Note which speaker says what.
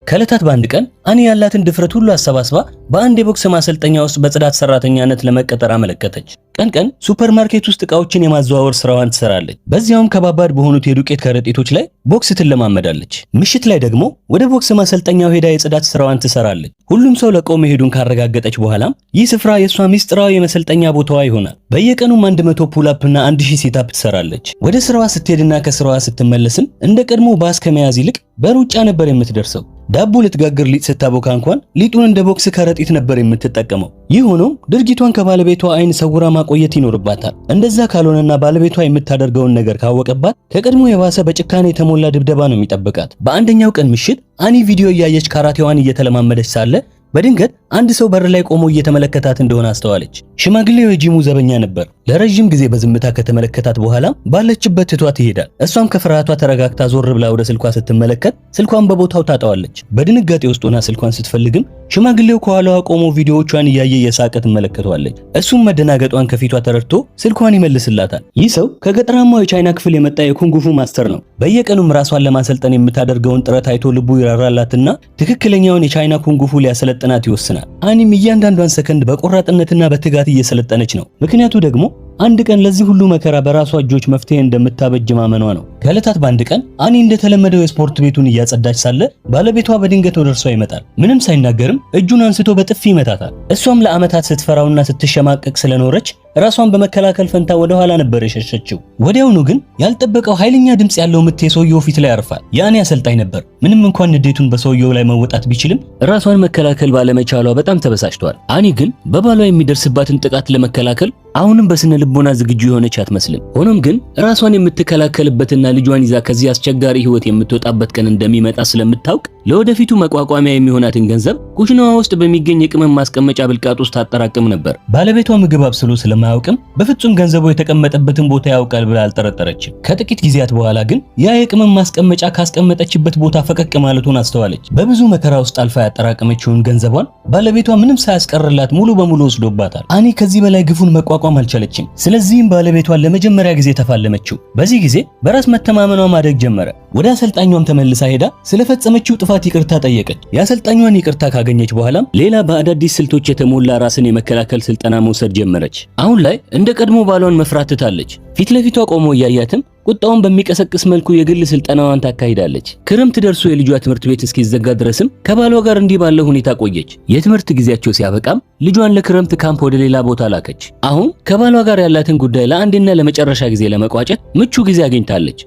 Speaker 1: ከዕለታት በአንድ ቀን አኒ ያላትን ድፍረት ሁሉ አሰባስባ በአንድ የቦክስ ማሰልጠኛ ውስጥ በጽዳት ሰራተኛነት ለመቀጠር አመለከተች። ቀን ቀን ሱፐርማርኬት ውስጥ ዕቃዎችን የማዘዋወር ስራዋን ትሰራለች። በዚያውም ከባባድ በሆኑት የዱቄት ከረጢቶች ላይ ቦክስ ትለማመዳለች። ምሽት ላይ ደግሞ ወደ ቦክስ ማሰልጠኛው ሄዳ የጽዳት ስራዋን ትሰራለች። ሁሉም ሰው ለቆ መሄዱን ካረጋገጠች በኋላም ይህ ስፍራ የእሷ ሚስጥራዊ የመሰልጠኛ ቦታዋ ይሆናል። በየቀኑም 100 pull up እና 1000 sit up ትሰራለች። ወደ ስራዋ ስትሄድና ከስራዋ ስትመለስም እንደ ቀድሞ ባስ ከመያዝ ይልቅ በሩጫ ነበር የምትደርሰው። ዳቦ ልትጋግር ሊጥ ስታቦካ እንኳን ሊጡን እንደ ቦክስ ከረጢት ነበር የምትጠቀመው። ይህ ሆኖም ድርጊቷን ከባለቤቷ ዓይን ሰውራ ማቆየት ይኖርባታል። እንደዛ ካልሆነና ባለቤቷ የምታደርገውን ነገር ካወቀባት ከቀድሞ የባሰ በጭካኔ የተሞላ ድብደባ ነው የሚጠብቃት። በአንደኛው ቀን ምሽት አኒ ቪዲዮ እያየች ካራቴዋን እየተለማመደች ሳለ በድንገት አንድ ሰው በር ላይ ቆሞ እየተመለከታት እንደሆነ አስተዋለች። ሽማግሌው የጂሙ ዘበኛ ነበር። ለረጅም ጊዜ በዝምታ ከተመለከታት በኋላ ባለችበት ትቷት ይሄዳል። እሷም ከፍርሃቷ ተረጋግታ ዞር ብላ ወደ ስልኳ ስትመለከት ስልኳን በቦታው ታጣዋለች። በድንጋጤ ውስጥ ሆና ስልኳን ስትፈልግም ሽማግሌው ከኋላዋ ቆሞ ቪዲዮዎቿን እያየ እየሳቀ ትመለከተዋለች። እሱም መደናገጧን ከፊቷ ተረድቶ ስልኳን ይመልስላታል። ይህ ሰው ከገጠራማው የቻይና ክፍል የመጣ የኩንጉፉ master ነው። በየቀኑም ራሷን ለማሰልጠን የምታደርገውን ጥረት አይቶ ልቡ ይራራላትና ትክክለኛውን የቻይና ኩንጉፉ ሊያሰለጥናት ይወስናል። አኒም እያንዳንዷን ሰከንድ በቆራጥነትና በትጋት እየሰለጠነች ነው። ምክንያቱ ደግሞ አንድ ቀን ለዚህ ሁሉ መከራ በራሷ እጆች መፍትሄ እንደምታበጅ ማመኗ ነው። ከዕለታት በአንድ ቀን አኒ እንደተለመደው የስፖርት ቤቱን እያጸዳች ሳለ ባለቤቷ በድንገት ወደ እርሷ ይመጣል። ምንም ሳይናገርም እጁን አንስቶ በጥፊ ይመታታል። እሷም ለዓመታት ስትፈራውና ስትሸማቀቅ ስለኖረች ራሷን በመከላከል ፈንታ ወደ ኋላ ነበር የሸሸችው። ወዲያውኑ ግን ያልጠበቀው ኃይለኛ ድምጽ ያለው ምት የሰውየው ፊት ላይ ያርፋል። የአኒ አሰልጣኝ ነበር። ምንም እንኳን ንዴቱን በሰውየው ላይ መወጣት ቢችልም ራሷን መከላከል ባለመቻሏ በጣም ተበሳጭቷል። አኒ ግን በባሏ የሚደርስባትን ጥቃት ለመከላከል አሁንም በስነ ልቦና ዝግጁ የሆነች አትመስልም። ሆኖም ግን ራሷን የምትከላከልበትና ልጇን ይዛ ከዚህ አስቸጋሪ ህይወት የምትወጣበት ቀን እንደሚመጣ ስለምታውቅ ለወደፊቱ መቋቋሚያ የሚሆናትን ገንዘብ ኩሽናዋ ውስጥ በሚገኝ የቅመም ማስቀመጫ ብልቃጥ ውስጥ ታጠራቅም ነበር። ባለቤቷ ምግብ አብስሎ ስለማያውቅም በፍጹም ገንዘቡ የተቀመጠበትን ቦታ ያውቃል ብላ አልጠረጠረችም። ከጥቂት ጊዜያት በኋላ ግን ያ የቅመም ማስቀመጫ ካስቀመጠችበት ቦታ ፈቀቅ ማለቱን አስተዋለች። በብዙ መከራ ውስጥ አልፋ ያጠራቀመችውን ገንዘቧን ባለቤቷ ምንም ሳያስቀርላት ሙሉ በሙሉ ወስዶባታል። አኒ ከዚህ በላይ ግፉን መቋቋም አልቻለችም። ስለዚህም ባለቤቷን ለመጀመሪያ ጊዜ ተፋለመችው። በዚህ ጊዜ በራስ መተማመኗ ማደግ ጀመረ። ወደ አሰልጣኟም ተመልሳ ሄዳ ስለፈጸመችው ጥፋት ይቅርታ ጠየቀች። የአሰልጣኟን ይቅርታ ካገኘች በኋላም ሌላ በአዳዲስ ስልቶች የተሞላ ራስን የመከላከል ስልጠና መውሰድ ጀመረች። አሁን ላይ እንደ ቀድሞ ባሏን መፍራት ትታለች። ፊት ለፊቷ ቆሞ እያያትም ቁጣውን በሚቀሰቅስ መልኩ የግል ስልጠናዋን ታካሂዳለች። ክረምት ደርሶ የልጇ ትምህርት ቤት እስኪዘጋ ድረስም ከባሏ ጋር እንዲህ ባለው ሁኔታ ቆየች። የትምህርት ጊዜያቸው ሲያበቃም ልጇን ለክረምት ካምፕ ወደ ሌላ ቦታ ላከች። አሁን ከባሏ ጋር ያላትን ጉዳይ ለአንዴና ለመጨረሻ ጊዜ ለመቋጨት ምቹ ጊዜ አግኝታለች።